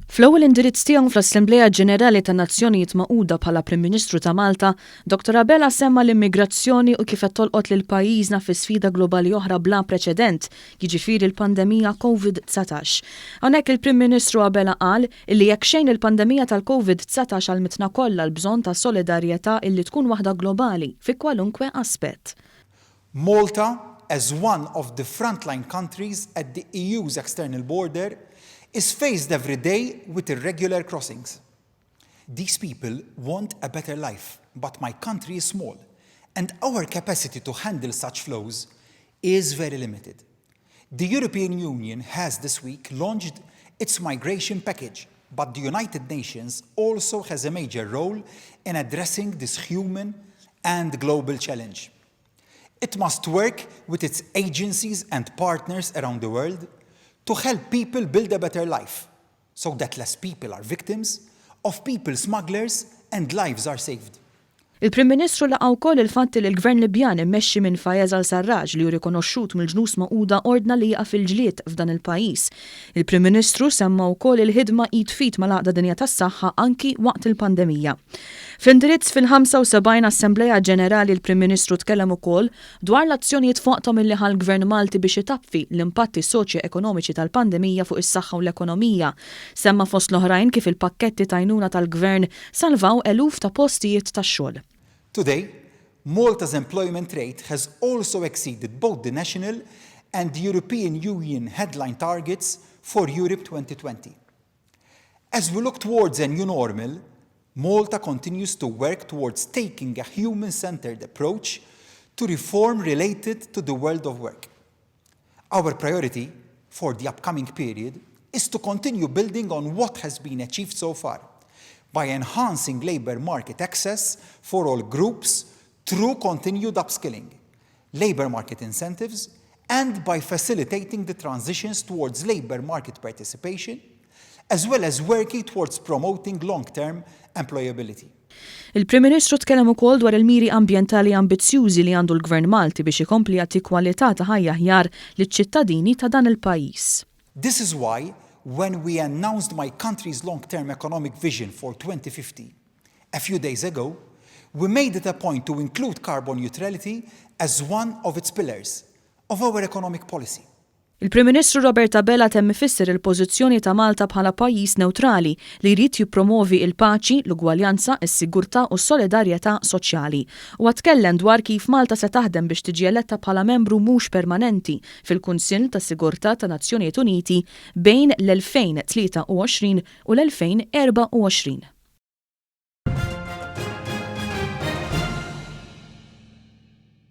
Fl-ewwel indirizz tiegħu fl-Assemblea Ġenerali tan-Nazzjonijiet Magħquda bħala Prim Ministru ta' Malta, Dottor Abela semma l-immigrazzjoni u kif qed tolqot lil pajjiżna fi sfida globali oħra bla preċedent, jiġifieri l-pandemija Covid 19. Hawnhekk il-Prim Ministru Abela qal illi jekk xejn il-pandemija tal-Covid 19 għallmitna kollha l-bżonn ta' solidarjetà illi tkun waħda globali fi kwalunkwe aspett. Malta, as one of the frontline countries at the EU's external border, is faced every day with irregular crossings. These people want a better life, but my country is small, and our capacity to handle such flows is very limited. The European Union has this week launched its migration package, but the United Nations also has a major role in addressing this human and global challenge. It must work with its agencies and partners around the world to help people build a better life so that less people are victims of people smugglers and lives are saved. Il-Prim Ministru laqa' wkoll il-fatt li l-Gvern Libjan immexxi minn Fayez al-Sarraj li hu rikonoxxut mill-Ġnus Magħquda ordna li jieqaf il-ġlied f'dan il-pajjiż. Il-Prim Ministru semma wkoll il-ħidma id f'id mal-Għaqda Dinja tas-Saħħa anki waqt il-pandemija. Fl-indirizz fil-75 Assemblea Ġenerali l-Prim Ministru tkellem ukoll dwar l-azzjonijiet f'waqthom illi ħa l-Gvern Malti biex itaffi l-impatti soċjo-ekonomiċi tal-pandemija fuq is-saħħa u l-ekonomija. Semma fost l-oħrajn kif il-pakketti t'għajnuna tal-Gvern salvaw eluf ta' postijiet tax-xogħol. Today, Malta's employment rate has also exceeded both the national and the European Union headline targets for Europe 2020. As we look towards a new normal, Malta continues to work towards taking a human-centered approach to reform related to the world of work. Our priority for the upcoming period is to continue building on what has been achieved so far by enhancing labour market access for all groups through continued upskilling, labour market incentives, and by facilitating the transitions towards labour market participation, as well as working towards promoting long-term employability. Il-Prim Ministru tkellem ukoll dwar il-miri ambjentali ambizzjużi li għandu l-Gvern Malti biex ikompli jagħti kwalità ta' ħajja aħjar liċ-ċittadini ta' dan il-pajjiż. This is why, when we announced my country's long-term economic vision for 2050 a few days ago, we made it a point to include carbon neutrality as one of its pillars of our economic policy. Il-Prim Ministru Robert Abela temm ifisser il-pożizzjoni ta' Malta bħala pajjiż newtrali li jrid jippromovi il-paċi, l-ugwaljanza, is-sigurtà u s-solidarjetà soċjali. Huwa tkellem dwar kif Malta se taħdem biex tiġi eletta bħala membru mhux permanenti fil-Kunsill ta' Sigurtà ta' Nazzjonijiet Uniti bejn l-2023 u l-2024.